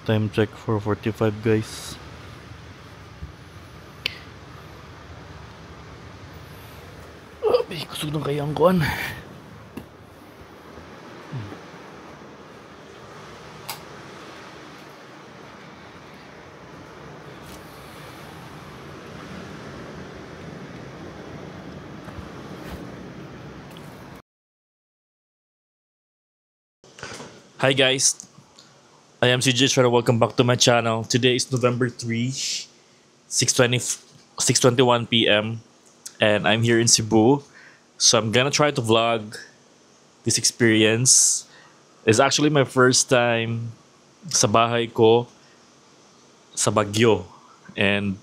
Time check, 4:45, guys. Oh, may kusog ng kayang kuan. Hi guys, I am CJ Shredder. Welcome back to my channel. Today is November 3, 6:21 p.m. and I'm here in Cebu. So I'm gonna try to vlog this experience. It's actually my first time sa bahay ko sa Baguio. And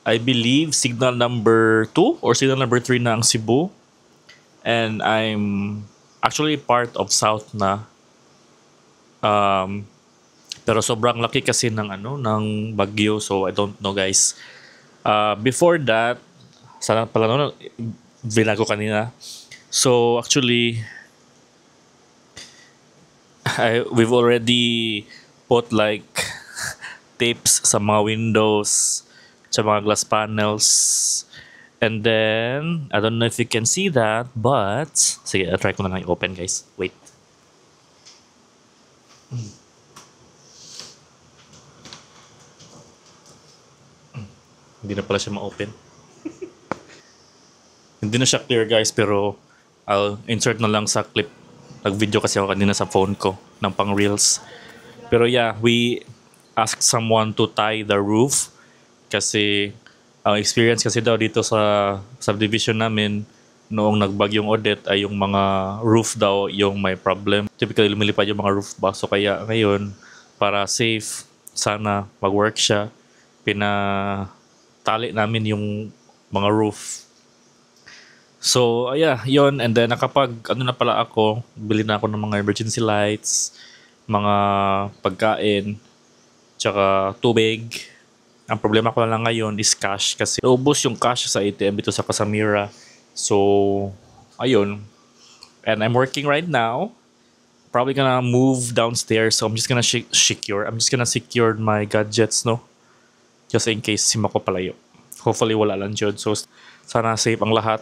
I believe signal number 2 or signal number 3 na ang Cebu. And I'm actually part of South na. Pero sobrang laki kasi ng ano ng Bagyo, so I don't know, guys. Before that, sana pala no, vlog ko kanina. So actually we've already put like tapes sa mga windows, sa mga glass panels. And then, I don't know if you can see that, but sige, I'll try ko na lang i-open, guys. Wait. Hindi na pala siya ma-open. Hindi na siya clear, guys, pero I'll insert na lang sa clip. Nag-video kasi ako kanina sa phone ko ng pang reels. Pero yeah, we asked someone to tie the roof kasi ang experience kasi daw dito sa subdivision namin noong nagbagyong Odette ay yung mga roof daw yung may problem. Typically lumilipad yung mga roof ba. So kaya ngayon, para safe, sana mag-work siya, pinatali namin yung mga roof. So, yeah, yun. And then, nakapag, ano na pala ako, bili na ako ng mga emergency lights, mga pagkain, tsaka tubig. Ang problema ko na lang ngayon is cash kasi naubos yung cash sa ATM dito sa Casamira. So, ayun. And I'm working right now. Probably gonna move downstairs. So, I'm just gonna secure. I'm just gonna secure my gadgets, no? Just in case si Mako palayo. Hopefully, wala lang dyan. So, sana safe ang lahat.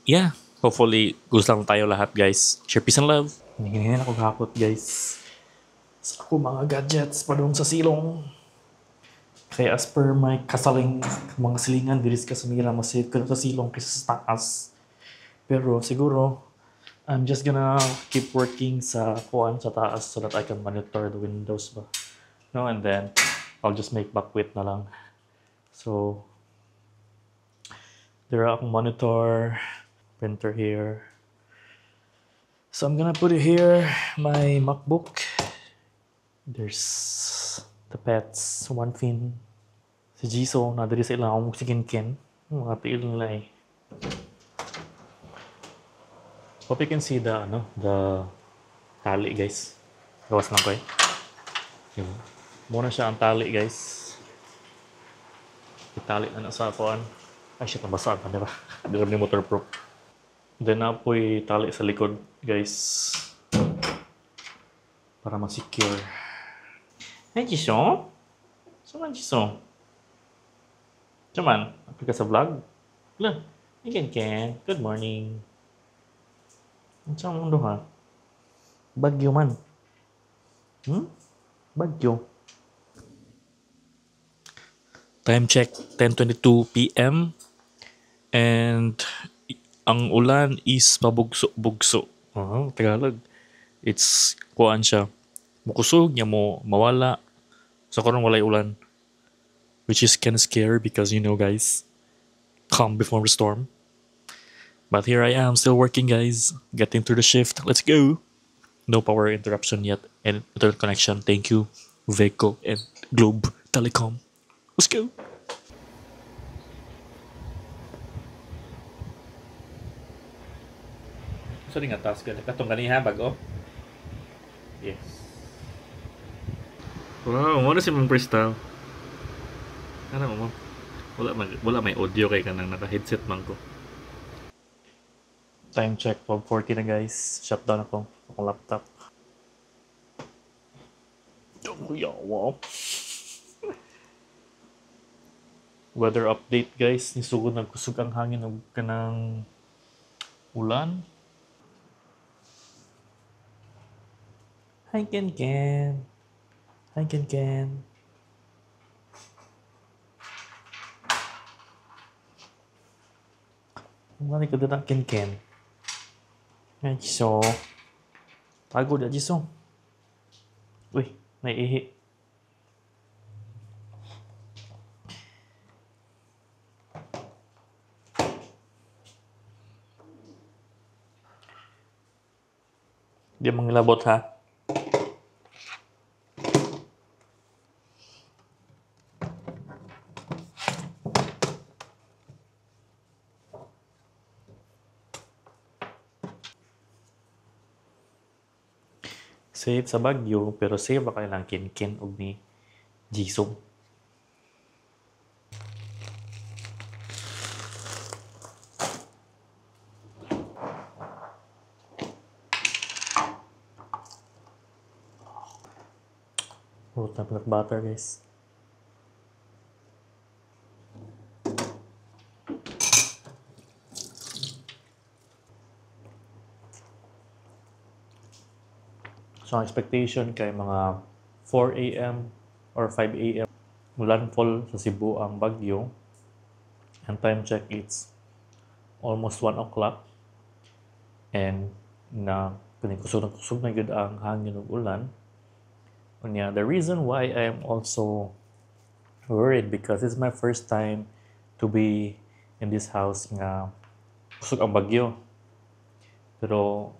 Yeah. Hopefully, gusto lang tayo lahat, guys. Share peace and love. Hindi na ako hakot, guys. Sa ako mga gadgets, padung sa silong. Kaya as per my kasaling, mga silingan, diri sa Casamira, mas safe ka na sa silong kaysa sa taas. Pero siguro, I'm just gonna keep working sa kuan sa taas so that I can monitor the windows ba. No, and then, I'll just make bakwit na lang. So, there are akong monitor, printer here. So I'm gonna put it here, my MacBook. There's the pets, one fin. Si Jisoo, na diri sa ilang akong sikinkin. Mga tiil nila eh. Hope you can see the, ano, the tali, guys. Gawas lang ko eh. Yun. Muna siya ang tali, guys. Itali na na sa akuan. Ay, shit, nabasa ang camera. Di rin ni waterproof. Then, apoy tali sa likod, guys. Para ma-secure. Hey, Jisoo. Suman, Jisoo. Suman, apoy ka sa vlog? Look, you can. Good morning. Ang saan mundo, ha? Bagyo man. Bagyo. Time check, 10:22 p.m. And ang ulan is pabugso-bugso. Tagalog. It's kuan siya. Mukusog niya mo mawala. So karon walay ulan. Which is kind of scary because, you know, guys, calm before the storm. But here I am, still working, guys. Getting through the shift. Let's go. No power interruption yet and internet connection. Thank you, Veco and Globe Telecom. Let's go. Sorry nga task katong ganiha bago. Yes. Wow, mo na si Ma'am Crystal. Ano mo? Wala may audio kay kanang naka-headset man ko. Time check, 12:40 na, guys. Shutdown ako akong laptop. Kuyawa. Weather update, guys. Nisugod nagkusog ang hangin og kanang ulan. Hi, Ken Ken. Hi, Ken Ken. Mali ka dito, Ken Ken. Ay, Jisoo. Tago na, Jisoo. Uy, naiihi. Di mangilabot, ha? Safe sa Baguio, pero safe ba kailang Ken-Ken og ni Jisoo? Purot na peanut butter, guys. So, ang expectation kay mga 4 a.m. or 5 a.m. landfall sa Cebu ang bagyo. And time check, it's almost 1 o'clock. And na kusog na kusog na gyud ang hangin ug ulan. Unya, the reason why I am also worried because it's my first time to be in this house nga kusog ang bagyo. Pero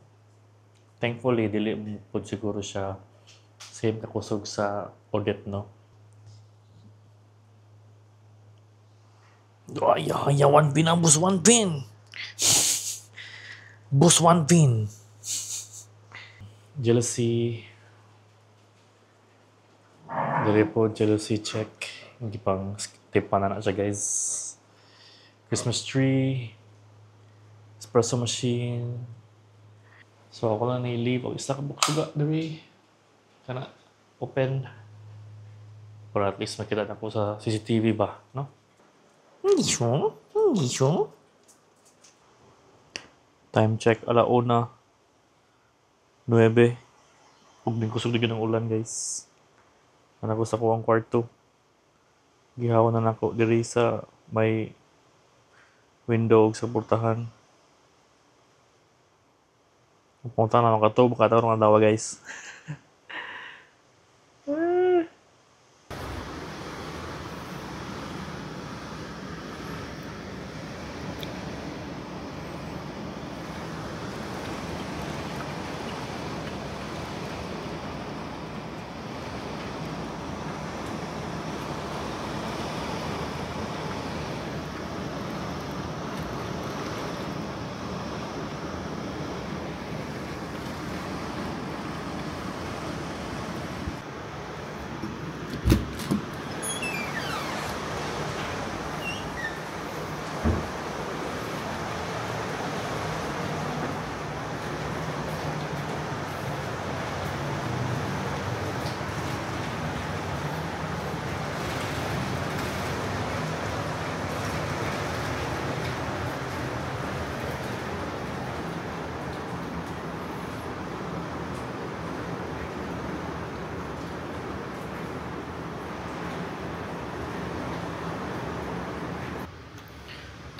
thankfully dili pud siguro siya same kakusog sa Odette, no? Ay, ay, one pin ang bus, one pin. Bus one pin. Jealousy. Dili po, jealousy check. Hindi pang tip pa na siya, guys. Christmas tree. Espresso machine. So, ako lang ni-leave. O, isa ka buksuga, diri. Kana, open. Para at least makita na ko sa CCTV ba, no? Hindi siya. Hindi siya. Time check, 1:09. Huwag din kusog din ng ulan, guys. Ano ko sa kuwang kwarto. Gihawa na nako diri sa may window sa portahan. Punta na ako kato, baka taon ng dawa, guys.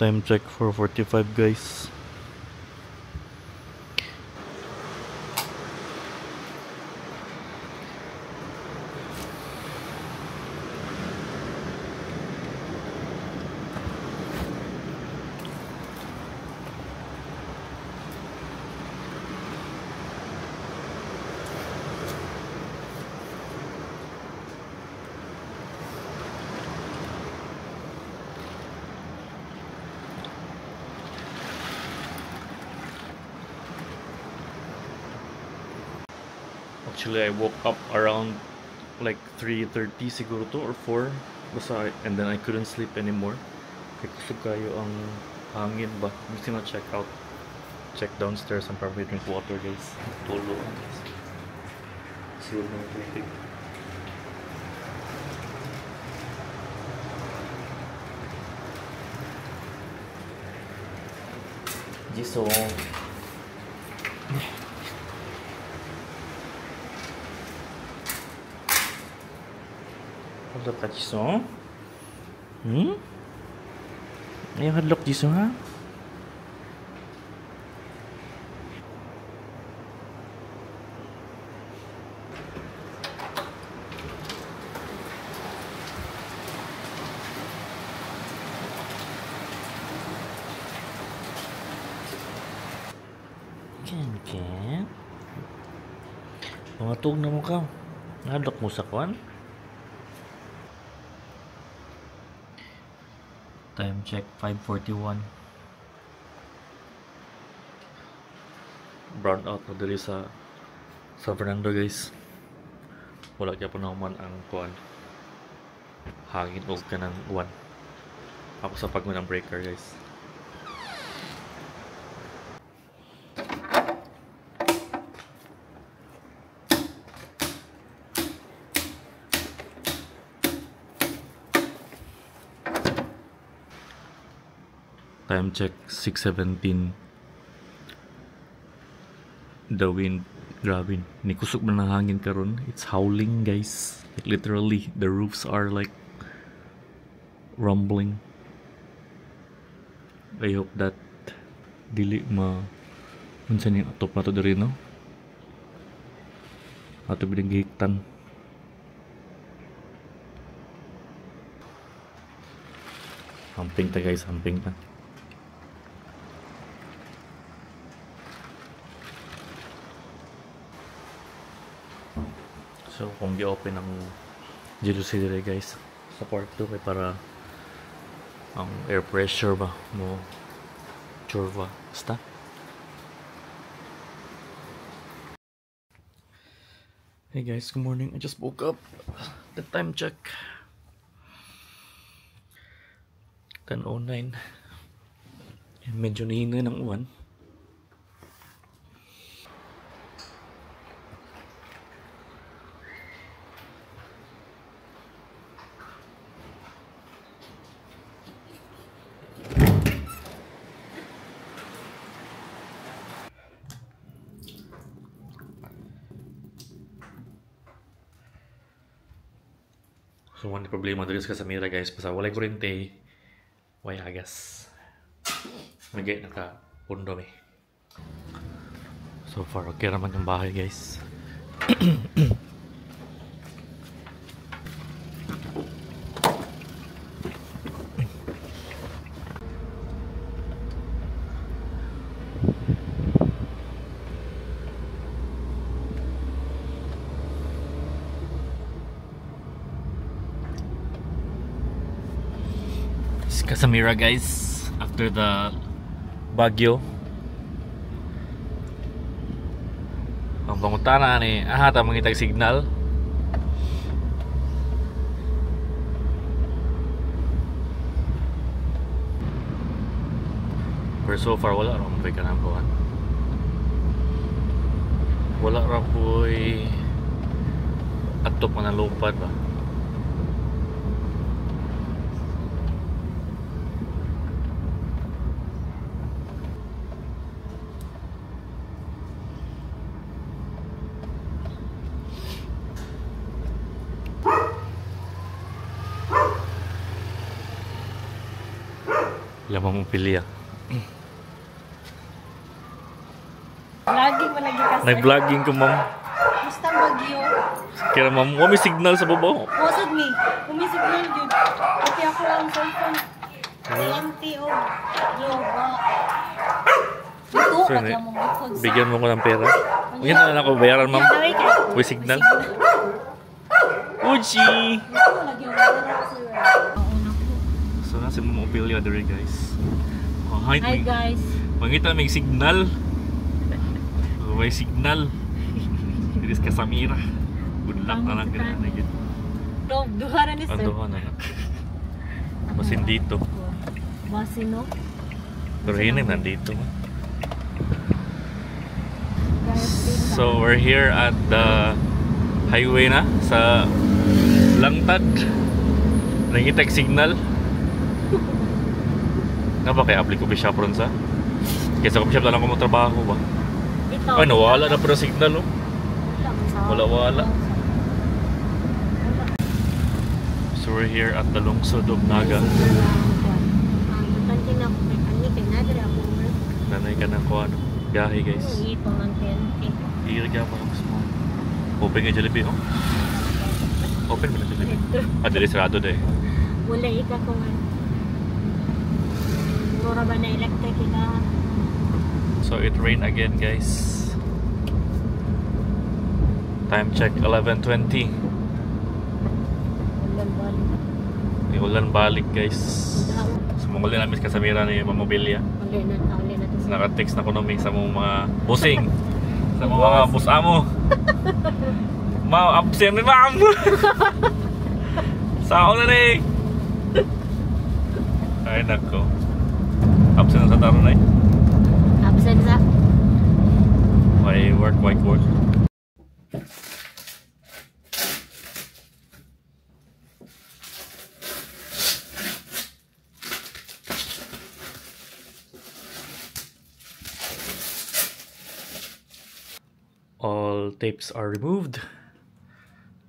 Time check 4:45, guys. Actually, I woke up around like 3:30 siguro to or 4. Basta, and then I couldn't sleep anymore. Kaya kusog kayo ang hangin ba? I'm just gonna check out. Check downstairs and probably drink water, guys. Tulo, guys. Siguro ng tubig. Jisoo. Hadlok ka, Jisoo? Hmm? Ayaw hadlok, Jisoo, ha? Ken. Pangatog na mo ka. Nadok mo sa kwan. Time check, 5:41. Brown out na diri sa San Fernando, guys. Wala kaya pa naman ang kwan. Hangin og kanang uwan. Ako sa pagmo ng breaker, guys. Time check, 6:17. The wind, grabe. Nikusog man ang hangin karon. It's howling, guys. Like, literally, the roofs are like rumbling. I hope that dili ma unsa ning atop na to diri, no? Ato bilang gihiktan. Hamping ta, guys, hamping ta. So, kung gi-open ang jealousy dire, guys, sa part 2 kay para ang air pressure ba mo churva basta. Hey guys, good morning. I just woke up. The time check, 10:09. Medyo nahina ng uwan. So, one problema diri sa Samira, guys, basta walay kuryente, way agas. Nagay naka pundo mi. So far, okay naman yung bahay, guys. Casamira, guys, after the Bagyo. Ang pangutana ni, aha, ta mangitag signal. Pero so far wala ra mo kanang kuan. Wala ra po'y atop nga nalupad ba. Lamang mo pili, ah. Vlogging malagi ka, sir. Nag-vlogging ko, ma'am. Basta bagyo. Kaya ma'am, wa may signal sa babaw. Wasad me. Umi signal jud. Pati ako ang cellphone. MTO. Globe. Ito, Sir, kaya mong likod. Bigyan mo ko ng pera. Huwag na lang ako bayaran, ma'am. May signal. Uchi! So, nasa mo Ophelia diri, guys. Oh, hi, Hi, guys. Mangita may signal. May signal. Diri sa Casamira. Good luck na lang gina na gyud. Dog, duha ra ni sir. Ang duha na lang. Basin dito. Basin, no? Pero yun ay nandito. So we're here at the highway na sa Langtad. Nangitag signal. Nga ba kay apli ko ba siya sa? Kaysa coffee shop na lang ko trabaho ba. Ito. Ay, nawala na po ng signal, oh. Wala, Wala, wala. So we're here at the Lungsod of Naga. Ang na ako kay ani kay nadra ako. Nanay ka ng kuha, ano. Biyahe, guys. Ito man kay. Iya ka pa mas mo. Open nga Jollibee, oh. Open ba na Jollibee? Ah, dili sarado de. Wala ika ko nga. Mura ba na electric ika? So it rained again, guys. Time check, 11:20. Ulan balik. May ulan balik, guys. So monguli namin sa Samira ni Mamobilya. Uli na, uli na to. Naka-text na ko numi sa mong mga busing. Sa mong mga busamo. Ma'am, absent ni ma'am. Sa ako na ni. Ay nako. Absent na sa taro na eh. Absent sa. Why work, why work? All tapes are removed.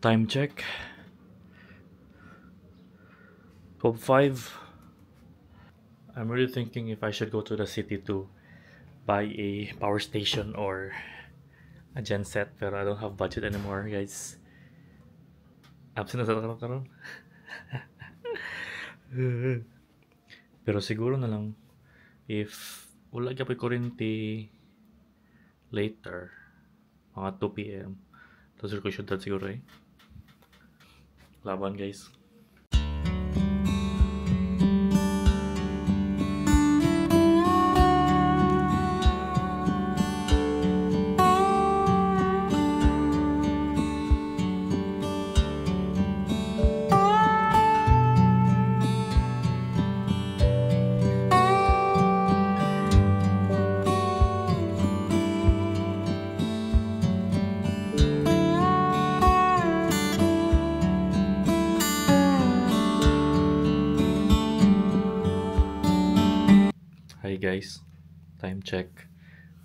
Time check. 12:05. I'm really thinking if I should go to the city to buy a power station or a genset, pero I don't have budget anymore, guys. Absent na sa karon karon. Pero siguro na lang if wala gyud kuryente later, mga 2 p.m. Tapos ko syudad siguro eh. Laban, guys. Hi guys, time check,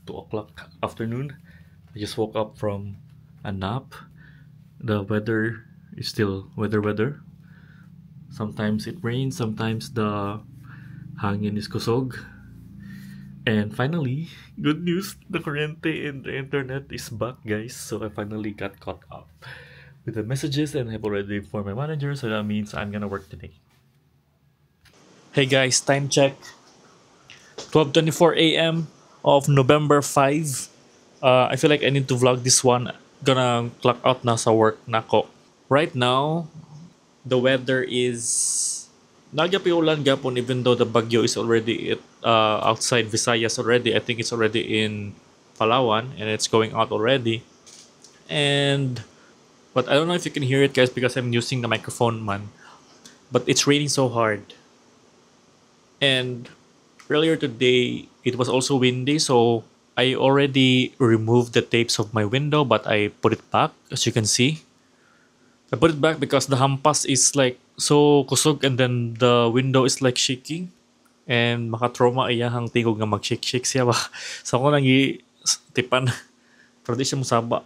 2 o'clock afternoon. I just woke up from a nap. The weather is still weather weather. Sometimes it rains, sometimes the hangin is kusog. And finally, good news, the kuryente and the internet is back, guys. So I finally got caught up with the messages and have already informed my manager, so that means I'm gonna work today. Hey guys, time check. 12:24 a.m. of November 5. I feel like I need to vlog this one. Gonna clock out na sa work nako. Right now, the weather is nagyapoy ulan gapon, even though the bagyo is already outside Visayas already. I think it's already in Palawan and it's going out already. But I don't know if you can hear it, guys, because I'm using the microphone man. But it's raining so hard. And earlier today, it was also windy, so I already removed the tapes of my window, but I put it back, as you can see. I put it back because the hampas is like so kusog and then the window is like shaking. And makatrauma iyahang tingog nga mag-shake-shake siya ba. So ako nang tipan. Pero di siya musaba.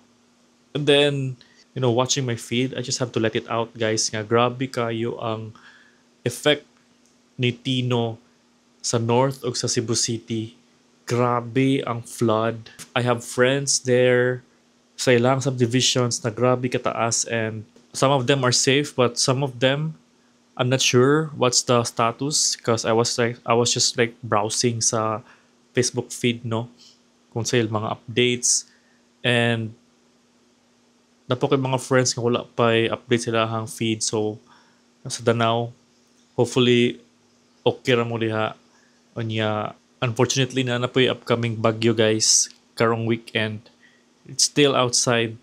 And then, watching my feed, I just have to let it out, guys. Nga grabe kayo ang effect ni Tino sa north o sa Cebu City. Grabe ang flood. I have friends there sa ilang subdivisions na grabe kataas, and some of them are safe, but some of them I'm not sure what's the status because I was just like browsing sa Facebook feed, no, kung sa mga updates, and napo kay mga friends nga wala pa update sila hang feed. So sa Danao, hopefully okay ra mo diha. Unya, unfortunately na na po yung upcoming bagyo, guys, karong weekend. It's still outside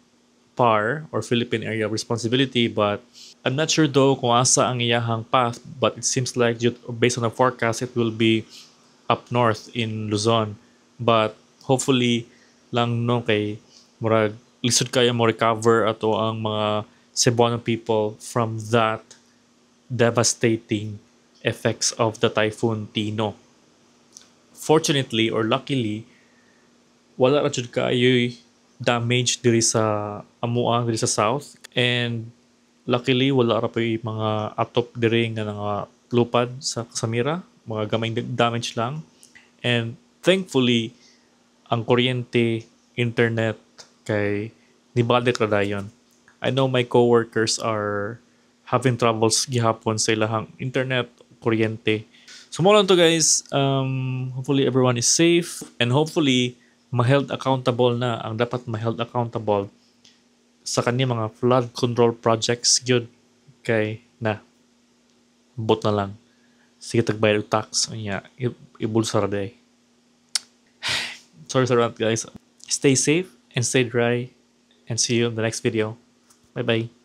PAR or Philippine Area of Responsibility, but I'm not sure though kung asa ang iyahang path, but it seems like based on the forecast, it will be up north in Luzon. But hopefully lang no, kay murag lisod kaya mo recover ato ang mga Cebuano people from that devastating effects of the Typhoon Tino. Fortunately or luckily, wala ra jud kaayo'y damage diri sa amua, diri sa south, and luckily wala ra po'y mga atop diri nga nga lupad sa Samira, mga gamay damage lang. And thankfully ang kuryente, internet kay nibalik ra dayon. I know my coworkers are having troubles gihapon sa ilahang internet, kuryente. So mao lang to, guys. Hopefully everyone is safe and hopefully ma-held accountable na ang dapat ma-held accountable sa kani mga flood control projects gyud, kay na bot na lang sige tagbayad og tax, unya ibulsa ra diay. Sorry sa rant, guys. Stay safe and stay dry and see you in the next video. Bye bye.